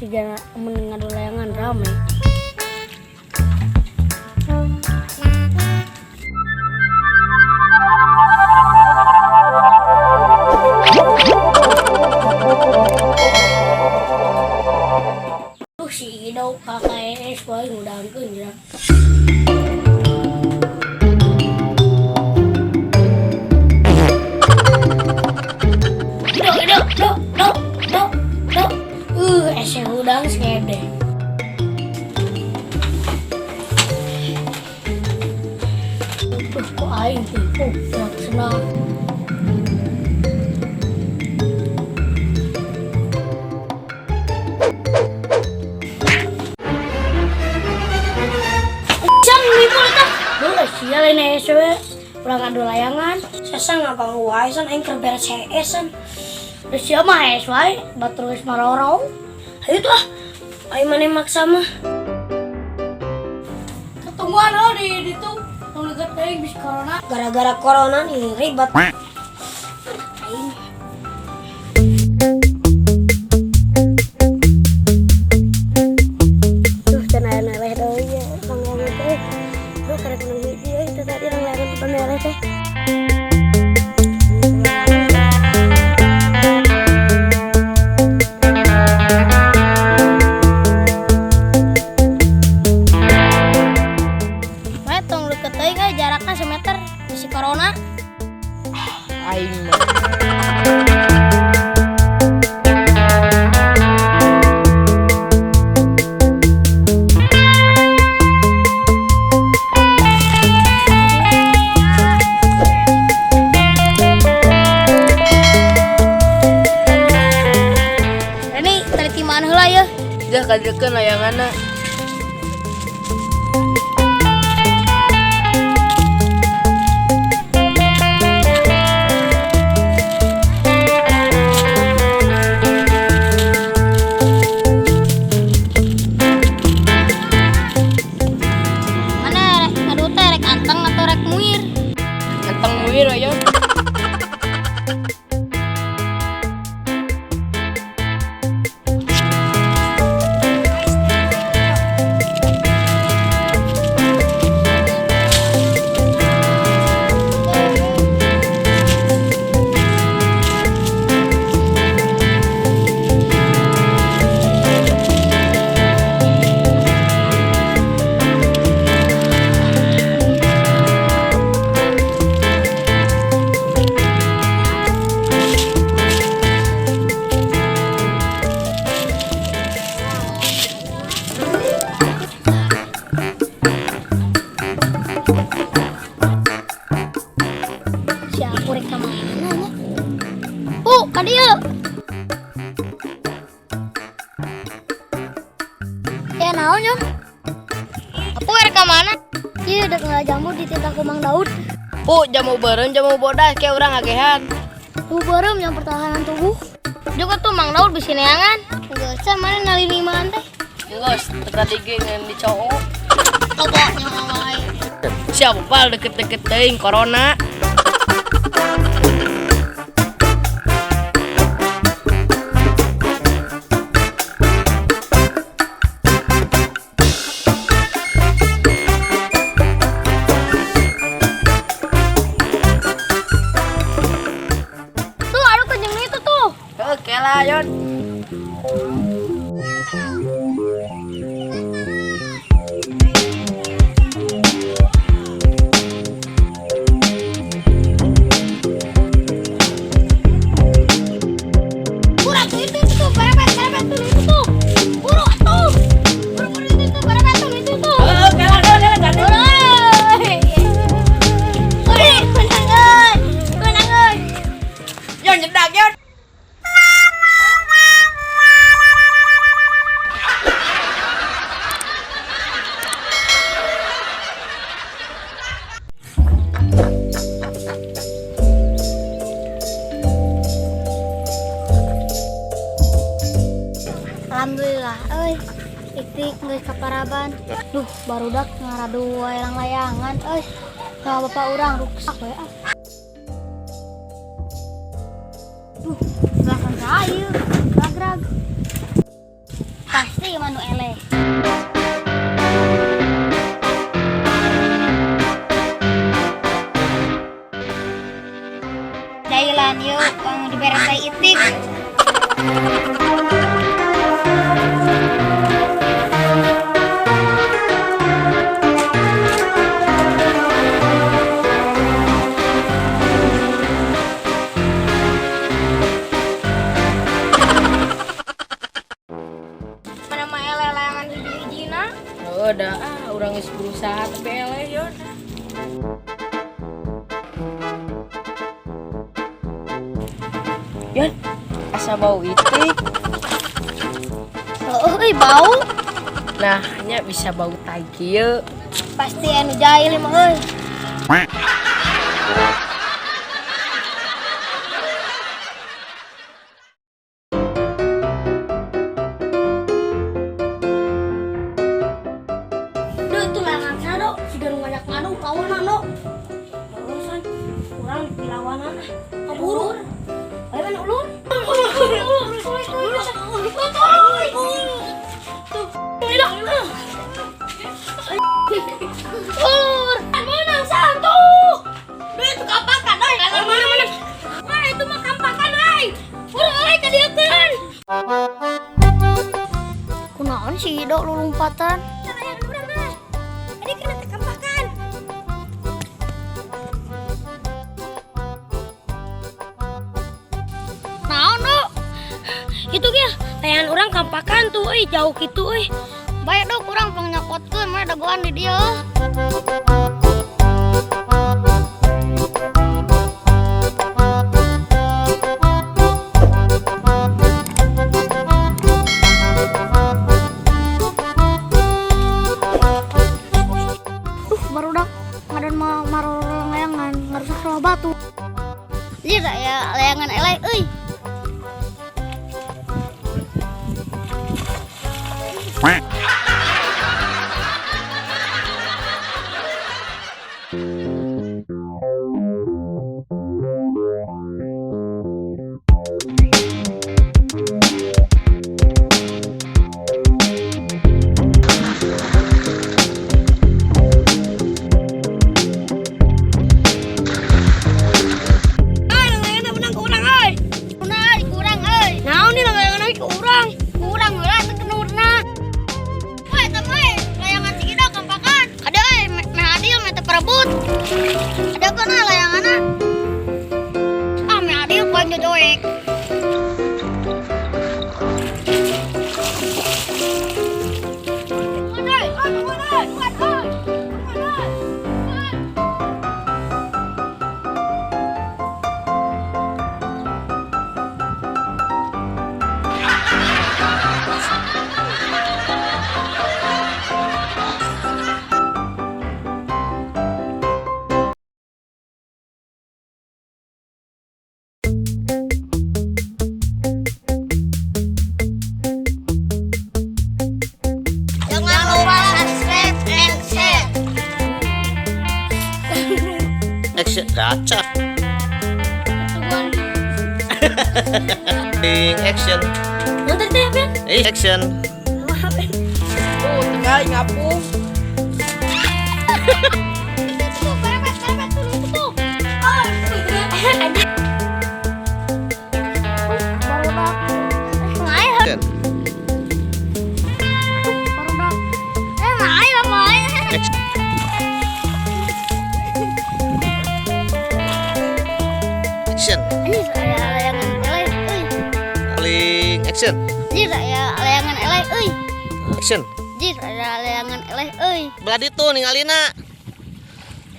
Siga mun ngadu layangan rame. Duh, si Ido KKS wae ngudangkeun ya. Ido, Ido, do, do, do, do. Ese hudang segede. Terus kok aing tuh, senang. Cang nipu eta. Duh, sia lain hese we. Urang ngadu layangan. Sesa ngaganggu wae san, aing keur beres hees san. Terus sia mah hees wae, batur geus marorong. Hayu tuh ah. Aing maneh maksa mah. Ketungguan lo di ditu. Tong deket teuing bis corona. Gara-gara corona nih ribet. Aing. Duh, can aya neleh deui ya, langlayangan teh. Duh, karek menang hiji euy, itu tadi langlayangan bukan neleh teh. Wae tong deket teuing euy, jarakna semeter bisi corona. Aing mah. Reni, tadi timaan heula ya. Dah kadekeun layanganna. Mana rek ngadu teh rek anteng atau rek muir? Anteng muir ayo. Si aku rek ka mana nya? Ka dieu. Ya naon, Jom? Aku rek ka mana? Ieu dek ngala jambu di titah ku Mang Daud. Pu, jamu beureum jamu bodas kayak urang agehan. Jamu beureum yang pertahanan tubuh. Juga tuh Mang Daud bisi neangan. Geus mana nalini iman teh? Geus, teu tadi ge ngan dicowok. Coba nyawa wae. Siapa pal deket-deket teuing corona. Tuh, aduh kejem itu tuh. Oke lah, Yon. Kurang tuh itu tuh, berepet berepet tuh itu tuh. Buru atuh. Buru buru itu tuh, berepet tuh itu tuh. Oke lah, Yon, Yon, ganti. Woi, menang euy. Menang euy. Yon nyedak, Yon. Alhamdulillah euy. Iktik geus kaparaban. Duh, barudak ngaradu layang-layangan euy. Sama bapak urang ruksak we ah. Duh, belakang kayu, ragrag. Pasti manu eleh. Jailan yuk, pang diberes tai itik. Mana mah eleh layangan hiji-hijina. Oh, dah ah urang geus berusaha tapi eleh Yon. Yon, asa bau itik. Oh, euy bau. Nah, nya bisa bau tai kieu. Pasti anu jahil mah euy. Duh, itu layangan saya, Dok. Siga nu ngajak ngadu kawanan, Dok. Urusan urang dilawanan ah. Kaburu. Ayo mana ulur? Ulur, ulur, ulur, ulur. Menang satu. Duh, itu kapakan, oi. Mana mana? Wah, itu mah kampakan, oi. Urang euy kadieukeun. Kunaon sih Dok lulumpatan? Layangan urang mah. Ini kena tekampakan. Naon Dok? Itu ge layangan urang kampakan tuh euy, jauh gitu euy. Baik Dok, urang pangnyokotkeun mah dagoan di dieu. Barudak ngadon marorong layangan ngarusak sama batu. Jir ya layangan eleh euy. Euy, layangan menang ke urang euy. Kurang, kurang euy. Naon nih layangan euy ke urang? Kurang heula teu kenurna. Woi, teh we, layangan si Ido kampakan. Ada euy, meh adil meh teu perebut. Ada kana layanganna. Ah, meh adil ku aing jojoek. Jangan lupa subscribe and share. Action gacha. Ding action. Nanti teh, Ben. Action. Maaf, Ben. Tuh, tinggal ngapung. Tuh, berepet, berepet, tuh, tuh. Barudak. Naik, Action. barudak. Naik lah, naik. Action. Action. Ini saya layangan eleh, euy. Paling action. Jir aya layangan eleh euy. Action. Jir aya layangan eleh euy. Belah ditu ningalina.